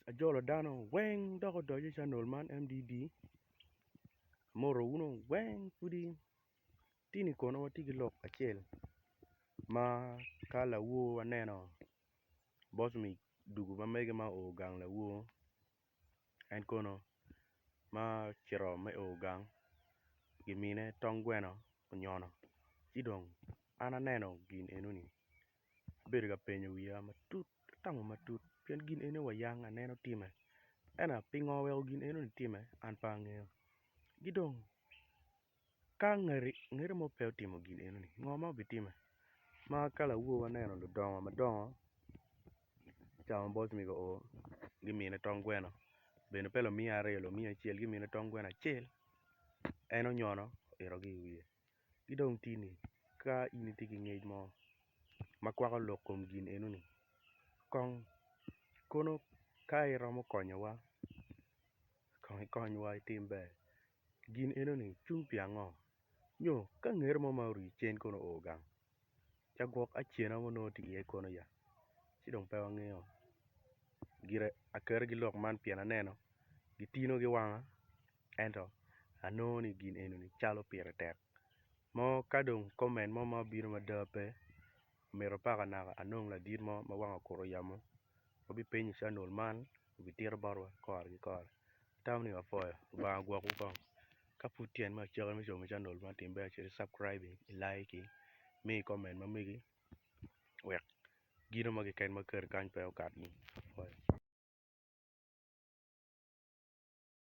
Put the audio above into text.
Ajolo dano weng dok odonyo i canol man MDD amoto wunu weng pudi tini kono watye ki lok acel ma ka lawor aneno bocmic dwogo ma mege ma oo gang lawor en kono ma ocito me o gang kimine tong gweno onyono ci dong an aneno gin enoni abedo ka penyo wiya matut atamo matut pien gin eni wa yang aneno time ento pingo oweko gin enoni time an pe angeyo ki dong ka ngati mo pe otimo gin enoni ngo ma obitime ma ka lawor aneno ludongo madongo ca ma bocmic oo gimine tong gweno bene pe lumiye aryo lumiye acel gumine tong gweno acel en onyono oito ki iwiye ki dong tini ka in itye ki ngec mo ma kwako lok kom gin enoni kong kono ka iromo konyowa kong ikonywa itim ber gin enoni cung pi ango nyo ka ngati mo ma ori cen kono oo gang ca gwok acena mo nongo tye iye kono ya ci dong pe wangeyo gire aketi ki lok man pien aneno gitino ki wanga ento anongo ni gin enoni calo pire tek mo ka dong komen mo ma obino ma ada pe mito paka naka anong ladit mo ma wange okuto yamo wabipenyo i canol man obitito botwa kore ki kore atamo ni apwoyo Lubanga ogwokwu kong ka pud tyen me acaki me como canol man tim ber cit i cabcraib i laiki mi komen ma megi wek gino mo keken ma aketi kany pe okatni apwoyo.